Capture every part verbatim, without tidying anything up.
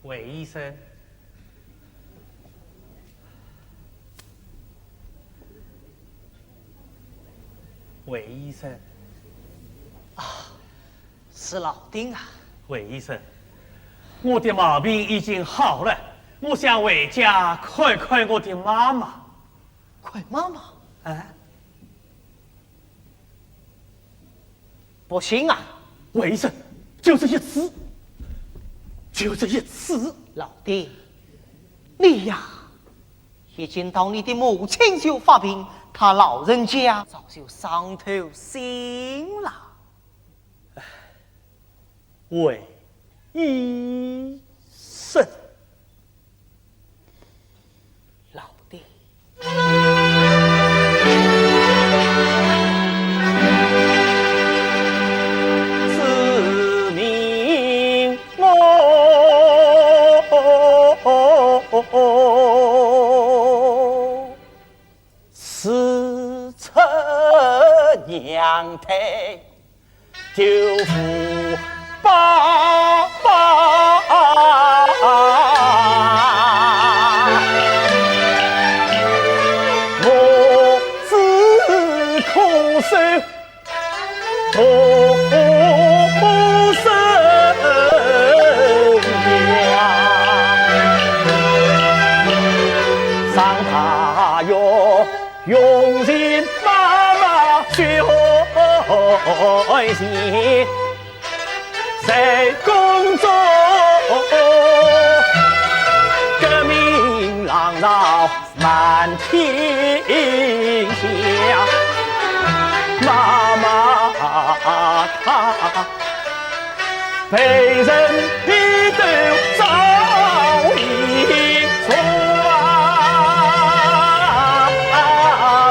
魏医生，魏医生，是老丁啊。魏医生，我的毛病已经好了，我想回家看看我的妈妈。看妈妈？哎，不行啊。魏医生，就这一次，就这一次。老丁，你呀，一见到你的母亲就发病，她老人家早就伤透心了。魏医生，老弟。自命我是出娘胎，舅父爸爸，我只可受同生养。上大学 用心妈妈学习，在工作革命浪潮满天下，妈妈她 被人批斗遭一错啊，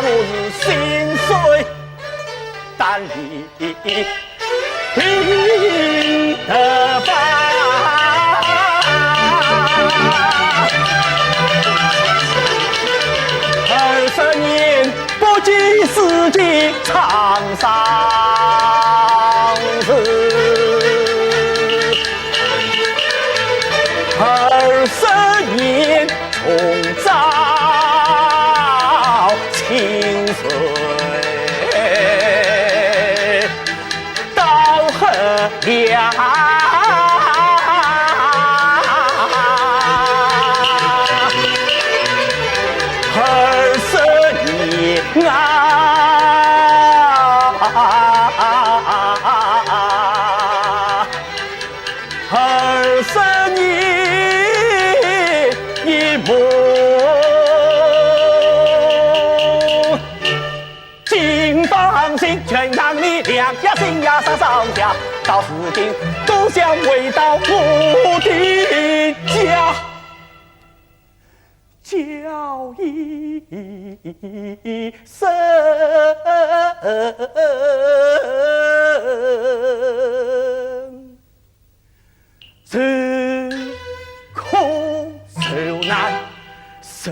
我是心碎胆离地的吧。二十年 不经世间沧桑事，二十年重遭轻罪。 到何年？二十年啊，二十年一梦。 请放心，全仗你两家心呀上上下，到如今都想回到我的家。叫一声 受苦受难、受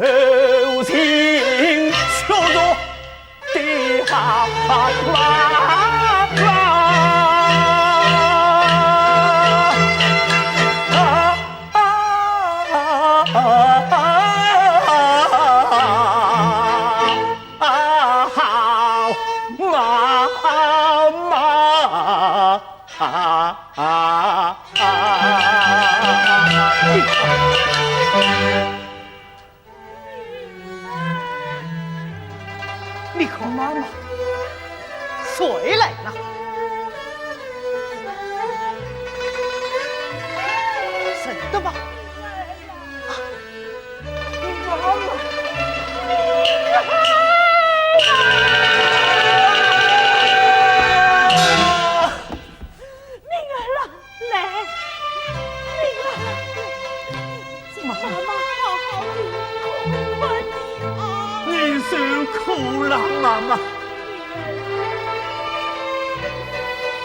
尽屈辱的妈妈。啊，好妈妈。 啊啊啊！你看妈妈，谁来了？认得吧？ 灵儿啊，来，灵儿啊，来，妈妈好好的看看你啊。你受苦了，妈妈。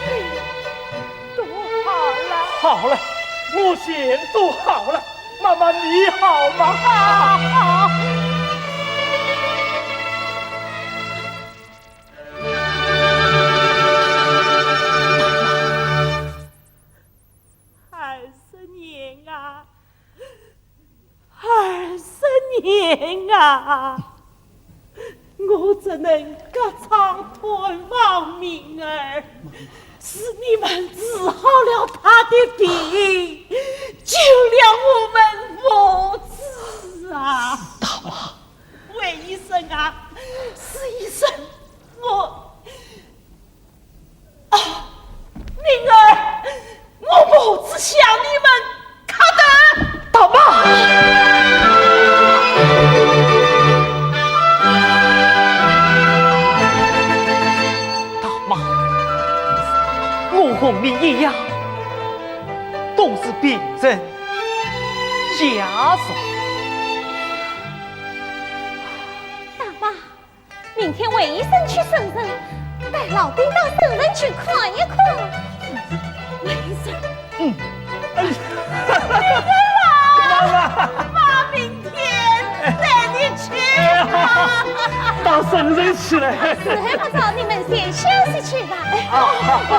你都好了。好了，我全都好了。 妈妈，你好吗？二十年啊，啊，我怎能割肠断肠，明儿是你们治好了他的病，救了我们母子啊！大妈，魏医生啊，施医生，我啊，明儿我母子向你们磕头。大妈！大妈，我和你一样，都是病人家属。大妈， 明天魏医生去圣城，带老弟到圣城去看一看。魏医生，嗯。你们啊，妈妈，妈明天带你去吧。哎呀，到圣城去了。时候不早，你们先休息去吧。啊，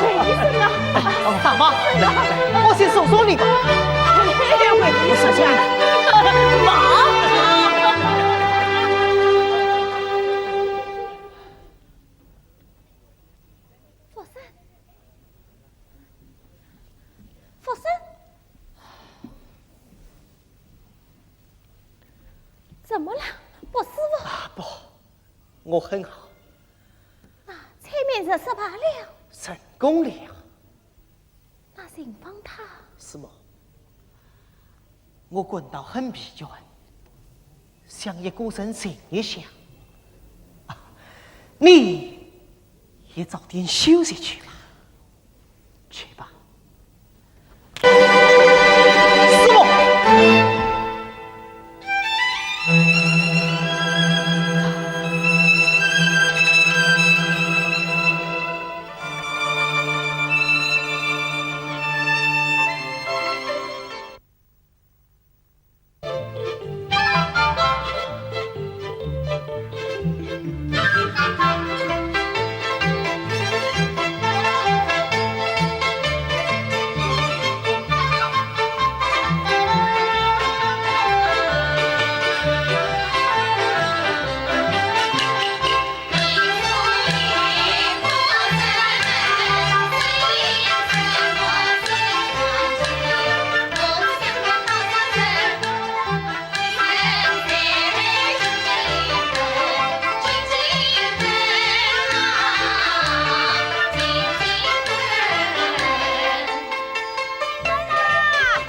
魏医生啊。大妈，我先送送你吧。哎，魏医生啊，妈。 福生，福生，怎么了？不舒服？啊，不，我很好。那催眠术失败了。成功了。那情况他……是吗？ 我感到很疲倦，想一个人静一下。啊，你也早点休息去吧，去吧。师傅！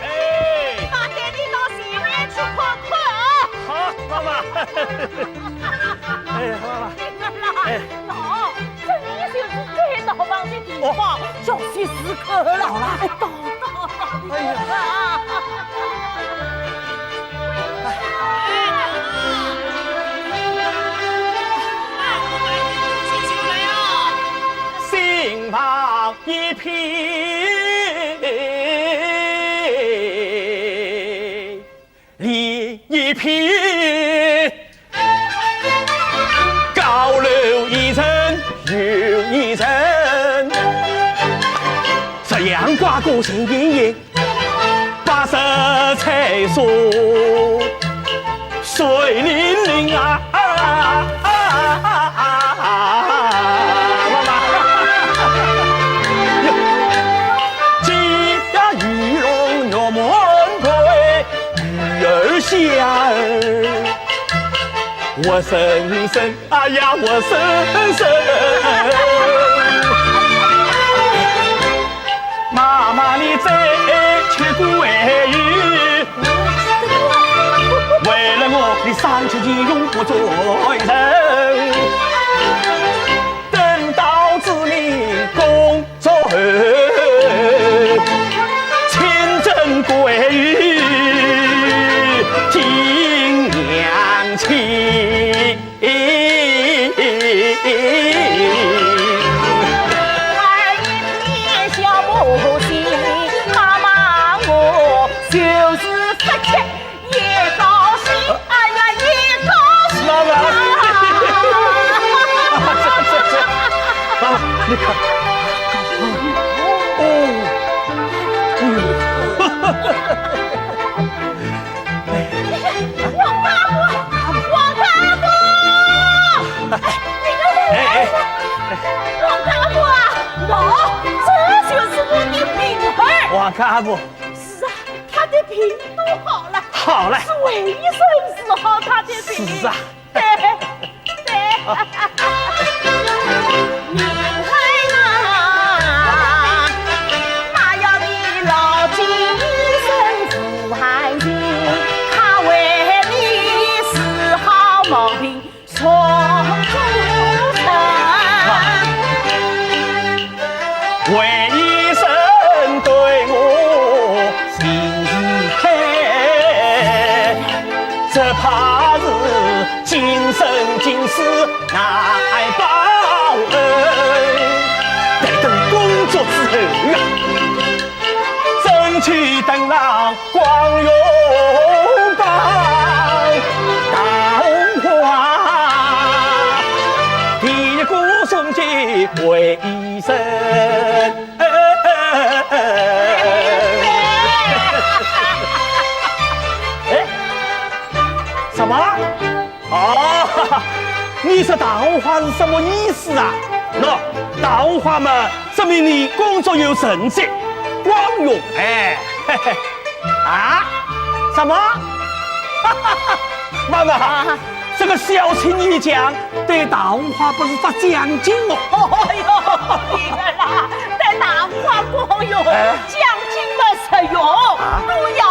哎，爸带你到前面去看看啊。好，妈妈。哎，妈妈。哎。喏，这里就是最闹忙的地方，哦。小心时刻了。好了。哎，到，到。哎呀。 兴旺一片，利一片，高楼一层又一层，夕阳挂过晴天夜。 白色彩霞水灵灵啊，啊，啊，啊，啊，啊，鸡呀鱼龙肉满锅，鱼儿虾儿，活生生。 哎呀，活生生。妈妈你再去过海鱼，为了我你三尺金用不做人，等到子民工作后，清蒸桂鱼敬娘亲。 妈妈，这，这，这，妈妈，你看，哦，哎呦。王大夫，王大看阿婆。是啊，他的病都好了。好了。是魏医生治好他的病。是啊。对，对。你看啊，那要你老金医生不寒心，他为你治好毛病， 魏医生对我情意开，只怕是今生今世难报恩。待等工作之后啊，争取登上 光荣榜大红花，第一个送给魏医生。哎，什么？ 哦，你说大红花是什么意思啊？喏，大红花嘛，说明你工作有成绩，光荣，哎，嘿嘿。啊？什么？妈妈，啊。这个小青年奖对大红花不是发奖金哦？哦哟，你看啦，对大红花光荣，哎。奖金嘛实用，啊？都要。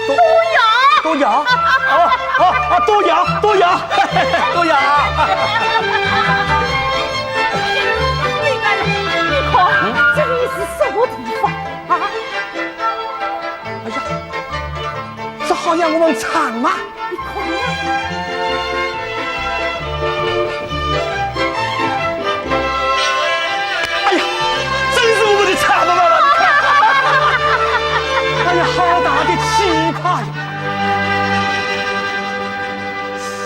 都，都要。都要？啊，啊，啊，都要，都要，都要。你看，你看，嗯？这里是什么地方啊？哎呀，这好像我们厂嘛。你看呀。 哎呀，真是我们的厂嘛，妈妈，你看。哎呀，好大的气派呀！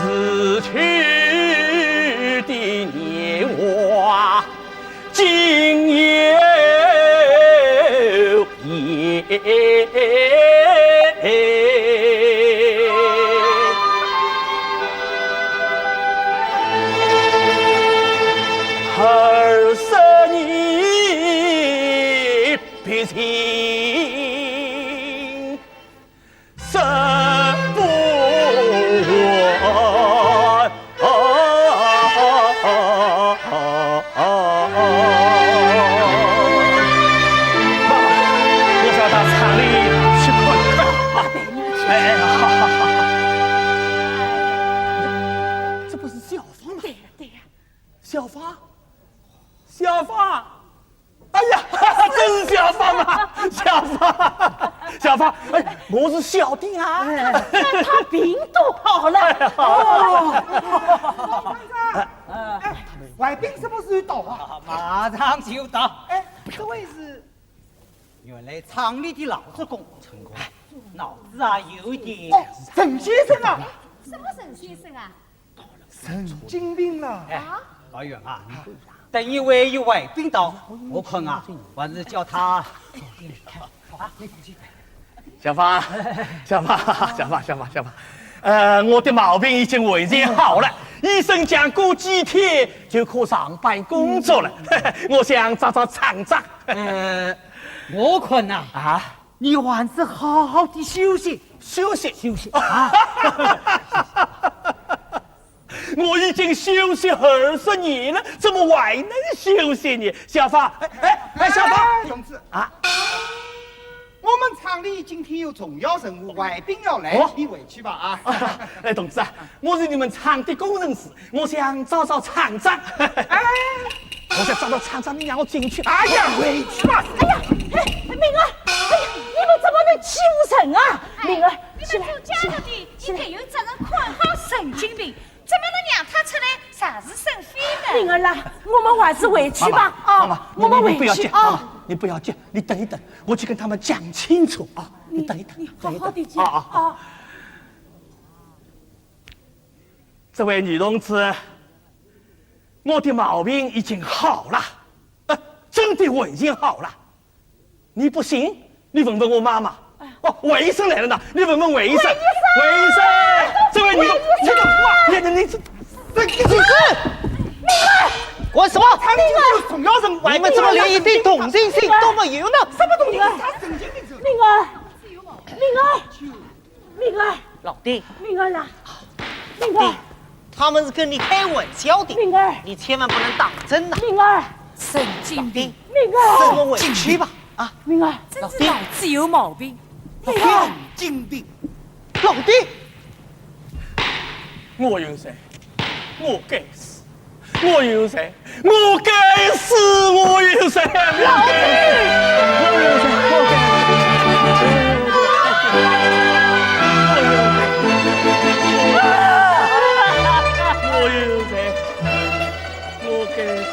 逝去的年华，今又 现。二十年别情，说不完。 妈妈，我要到厂里去看看。哎，哎，好，好，好，好。这不是小芳吗？对呀，对呀。小芳，小芳。 哎呀，真是小芳啊，小芳，小芳，哎，我是小丁啊。哎，他病都好了。哎呀。哦。哎，胃病什么时候到啊？马上就到。哎，这位是？原来厂里的老职工，陈工，哎，脑子啊有一点。哦，陈先生啊。什么陈先生啊？ 神经病了。哎，啊？老远啊，等一会有胃病到，我看啊，还是叫他。小芳，小芳，小芳，小芳，小芳，呃，我的毛病已经完全好了，医生讲过几天就可上班工作了。我想找找厂长。呃，我看呐，啊？ 你还是好好地休息。休息？休息啊。我已经休息二十年了，怎么还能休息呢？小芳，哎，哎，哎，小芳。哎，同志啊。我们厂里今天有重要任务，胃病要来，哦。你回去吧啊。哎，同志啊，我是你们厂的工程师， 我想找找厂长。哎，我想找到厂长，你让我进去。哎呀，回去吧。哎呀，哎，敏儿，哎呀，你们怎么能欺负人啊？哎，敏儿，你们做家务的，起来，起来。应该有责任看好神经病，怎么能让他出来惹是生非呢？敏儿啦，我们还是回去吧，妈妈，啊，妈妈，我们回去啊。你，你不要急，妈妈，你不要急，你等一等，我去跟他们讲清楚啊。你等一等，你好好地讲，等一等，啊，啊，啊。啊。 这位女同志，我的毛病已经好了，呃，真的完全好了。你不信？你问问我妈妈。哦，魏医生来了呢，你问问魏医生。魏医生！魏医生，这位女同，魏医生！你，你，你，你，你，干什么？厂里有重要任务，你们怎么连一点同情心都没有呢？什么同情心？他神经病是明儿，明儿，明儿，老弟，明儿啦，明儿，他们是跟你开玩笑的，明儿，你千万不能当真呐。明儿，神经病，明儿，送我回去吧，啊，明儿，真是脑子有毛病。老弟，神经病，老弟，我有罪，我该死。 我有罪，我该死，我有罪，我有罪，我有罪，我该死，我有罪，我有罪，我有罪，我该死。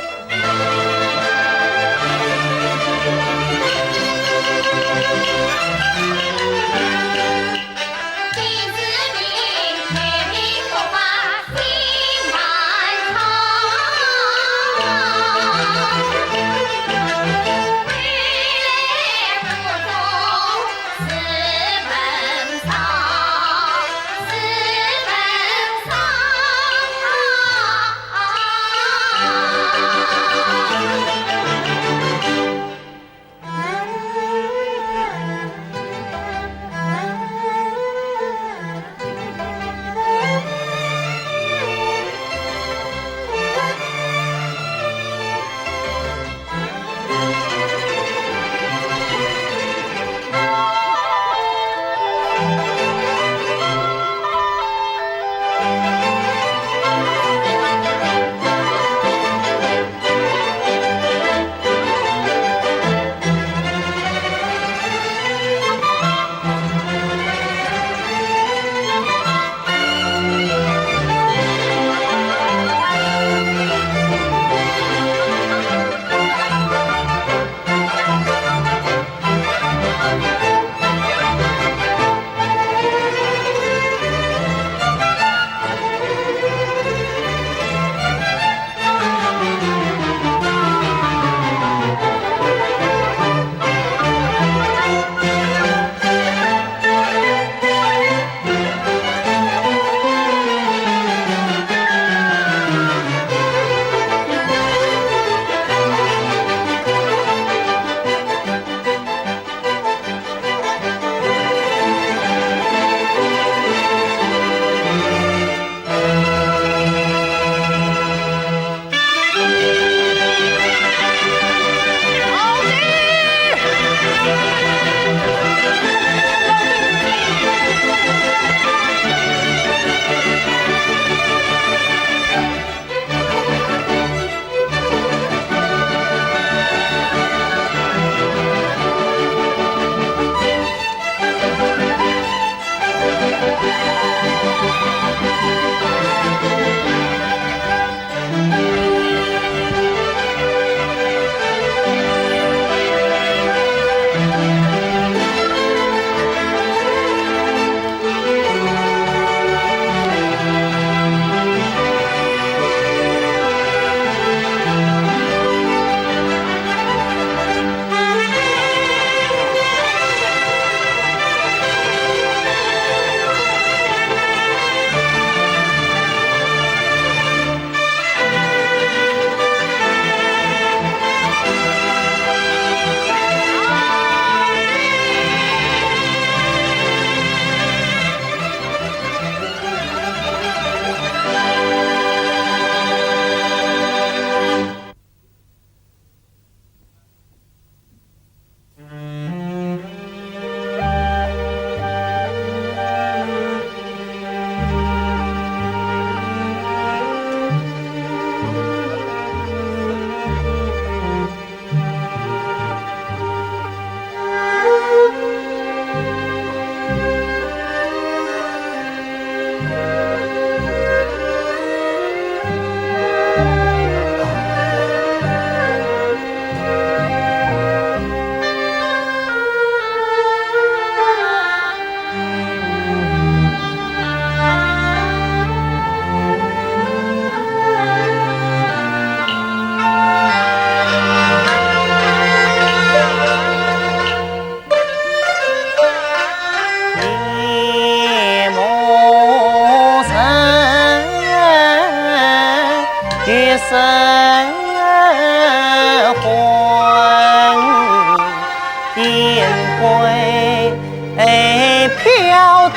表达。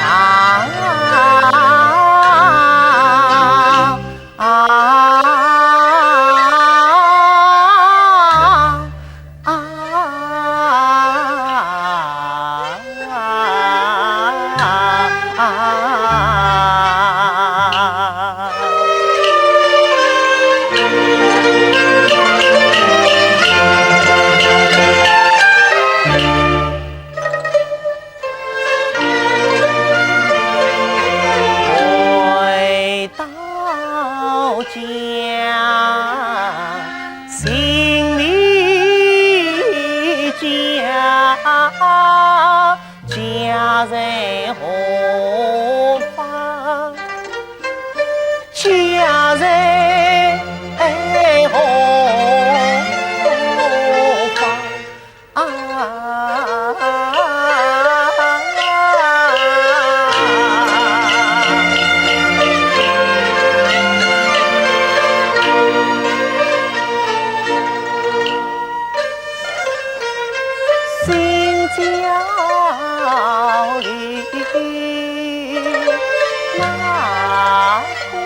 回到家，心里家，家在何方？家在何方？ 啊，新家里那不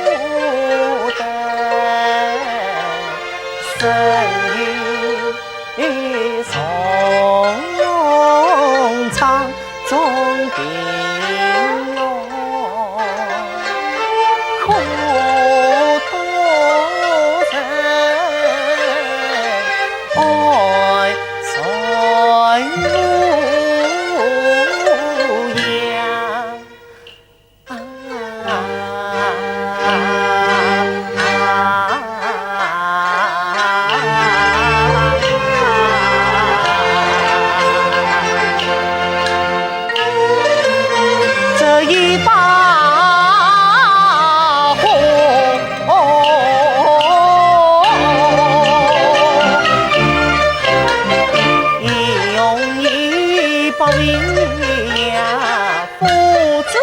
得，生意 与松茸唱中平庸，可多人爱谁无恙。 这一把火，一用一把米呀， 父子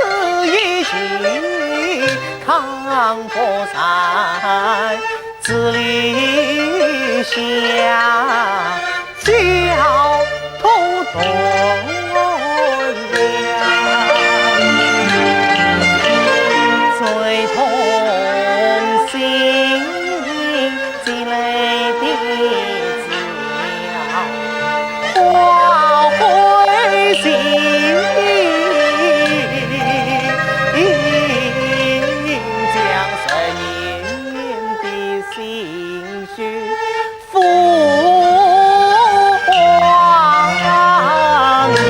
一起扛不上，子里下交通断了。最痛心寄来的 花会尽，将十年的心血付荒凉。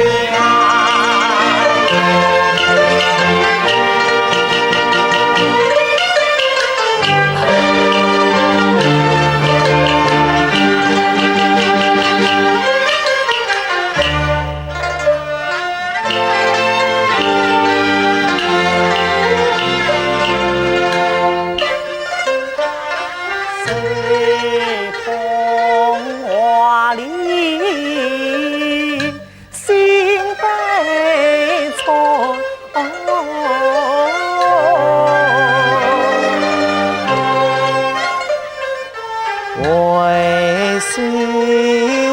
心悲痛，为思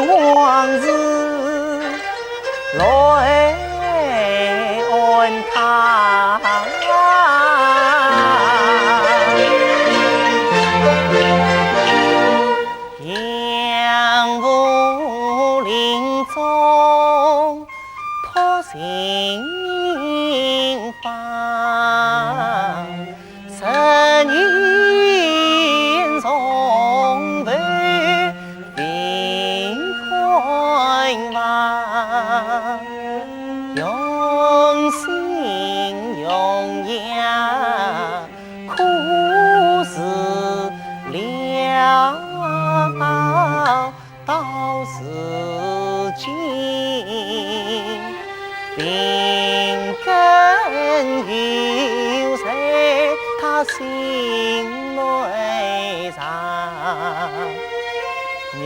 往事来安叹。 杨府林中托新房，十年从未停看望，用心用药 苦事了到如今，病根犹在他心内藏。 你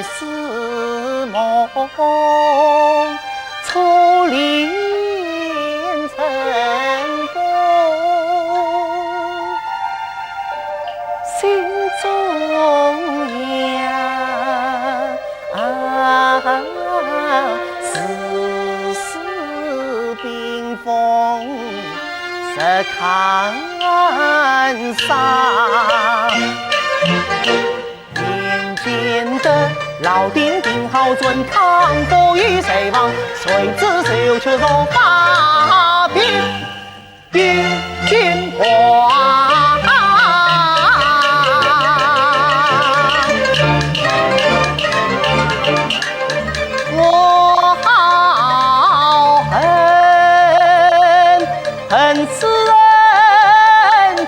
似梦初恋成空，心中呀，啊，丝丝冰。在炕上。眼前的老丁丁好尊，炕头有睡房，谁知手却坐把柄。 金金花。我好恨，恨死人，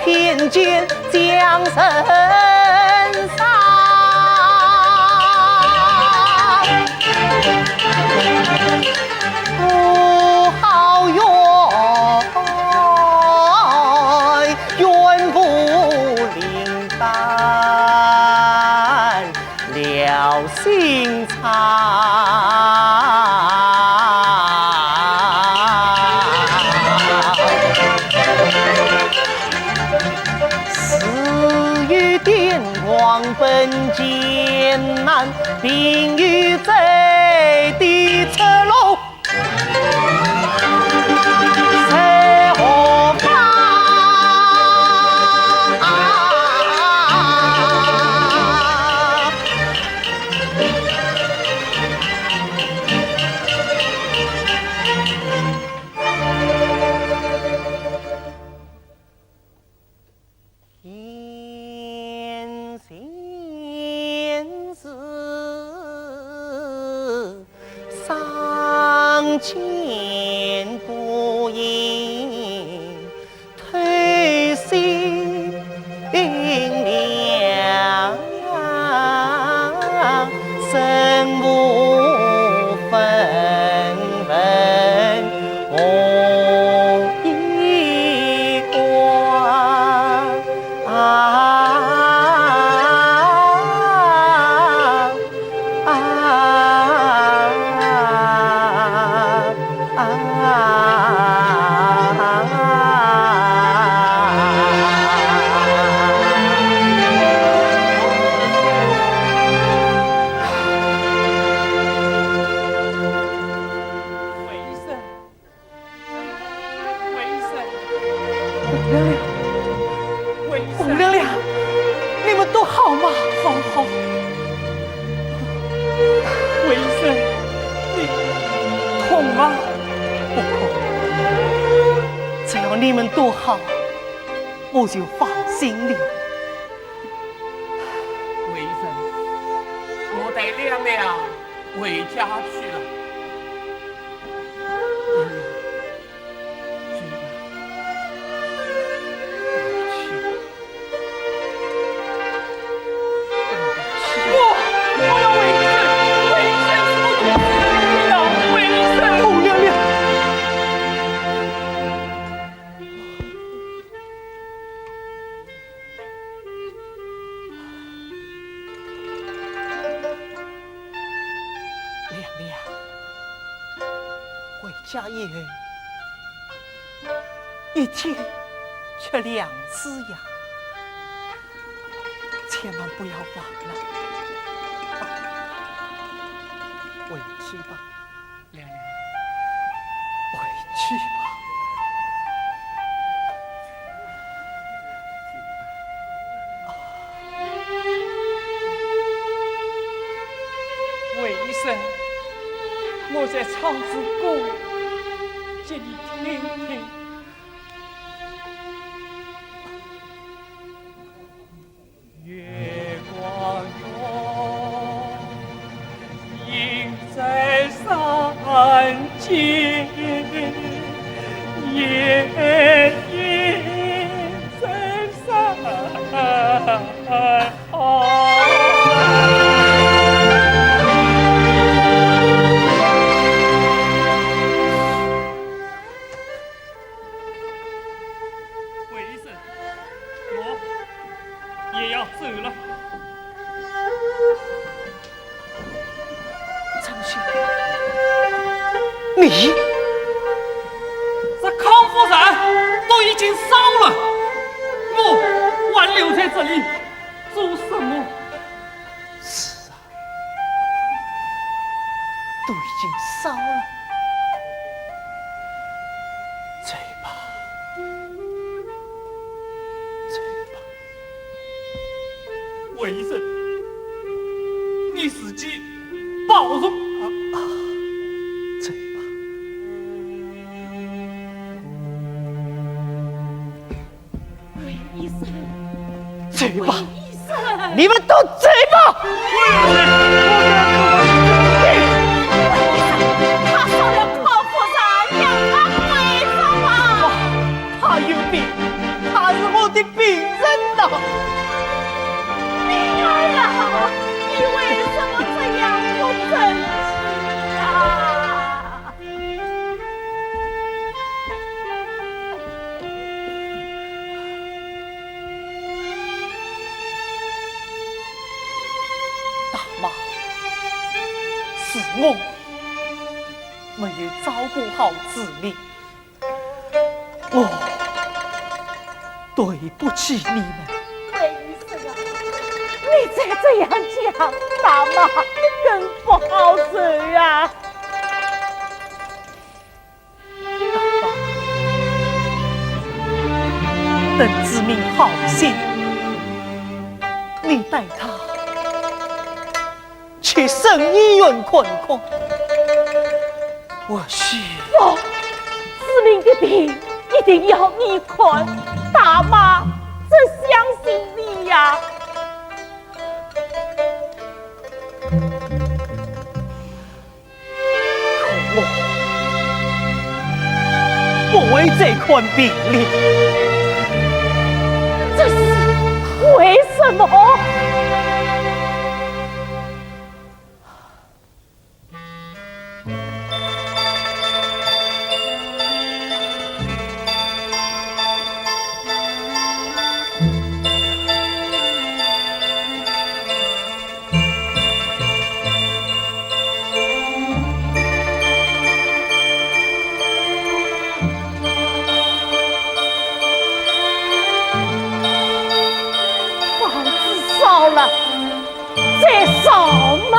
偏见江山上。 不好怨，怨不灵丹，了心肠。是与天王本艰难， 并有罪的出路在何方？红娘娘，你们都好吗？好，好。 魏医生，你痛吗？不痛，只要你们都好，我就放心了。魏医生，我带亮亮回家去了。 亮亮，回家以后，一天吃两次药，千万不要忘了。回去吧。 亮亮，回去吧。魏医生，我再唱支歌给你听听。 月光月影在山间，夜莺在山魏医生，我也要走了。张兄，你？这康复散都已经烧了，我还留在这里做什么？是啊， 都已经烧了。走吧，去吧，你们都走吧。他杀了康夫人，让他跪着吧。他有病，他是我的病人呐。灵儿啊，你为什么这样不争气啊？ 大妈，是我没有照顾好志明，我对不起你们。魏医生啊，你再这样讲，大妈更不好受啊。 大妈，等志明好些，你带他去省医院看看。或许……不，志明的病一定要你看，大妈真相信你呀。 我不会再看病了。这是为什么？ 房子烧了，再烧嘛。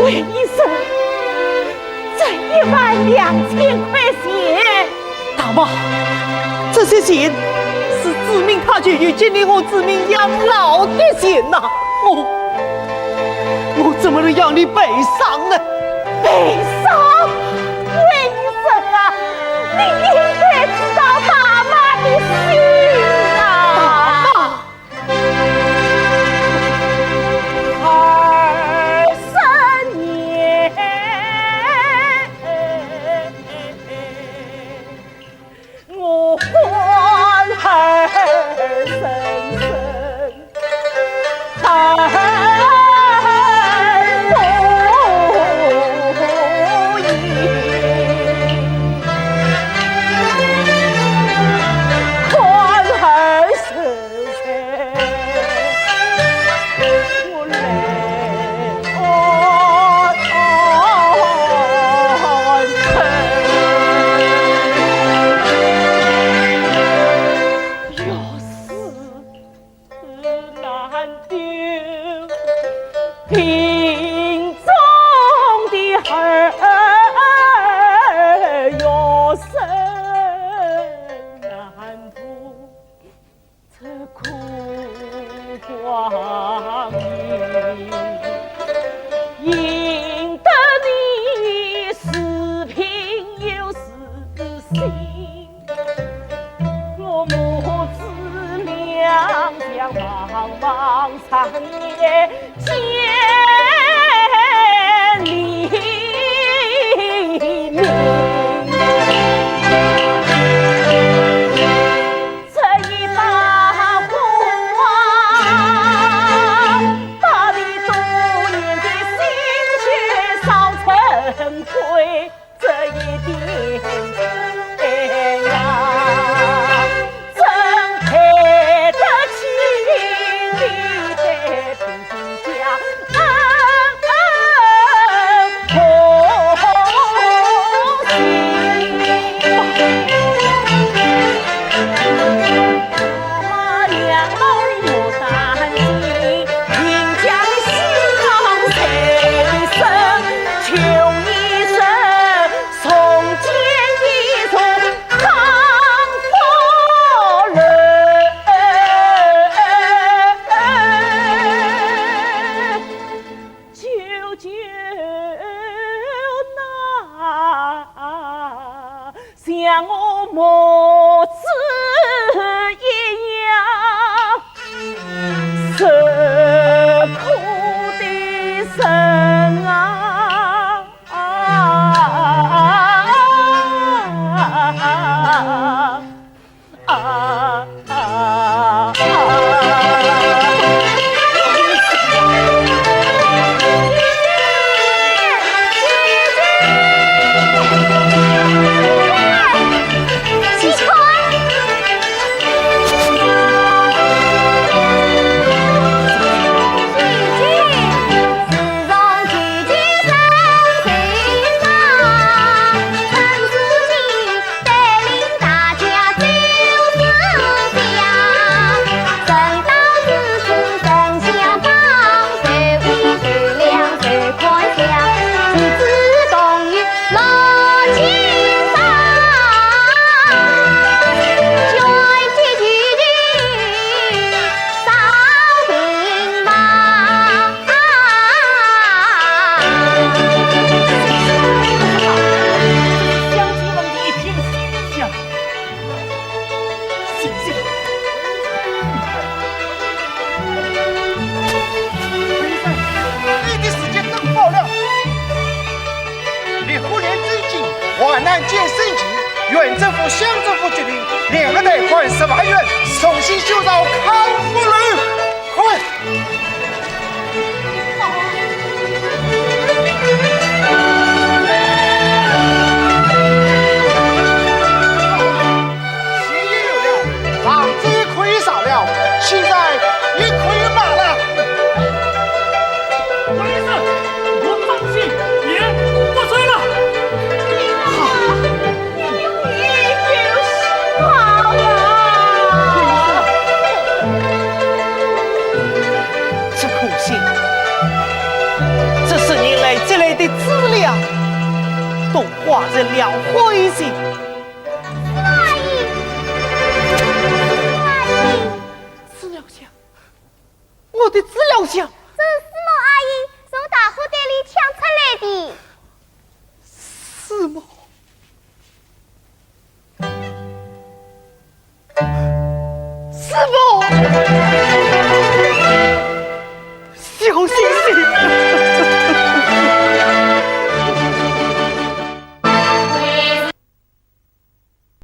魏医生，这一万两千块钱。大妈，这些钱是志明他舅舅给你和志明养老的钱呐。我，我怎么能让你白伤呢？白伤？魏医生啊，你应该知道大妈的心啊。大妈， 二十年，我欢儿深深，儿不疑，欢儿深 这苦光阴，赢得你是贫又是心。我母子两相茫茫长夜 见黎明。这一把火啊，把你多年的心血烧成灰。 这一点情呀，怎配得起你的贫家？啊，啊，可惜。大妈，两老莫担心，贫家的兴旺谁胜？穷一生， 重建一座康复楼。舅舅呐，想我母子案件升级，县政府、乡政府决定，两个贷款十万元，重新修造康复楼。快！钱也有了，房子也可以烧了，现在也可以卖了。关先生，我放心，也不追了。好，你有希望了。这可惜，这十年来积累的资粮，都化成了灰烬。 阿姨，阿姨，资粮箱，我的资粮箱！这是师母阿姨从大火堆里抢出来的。师母，师母！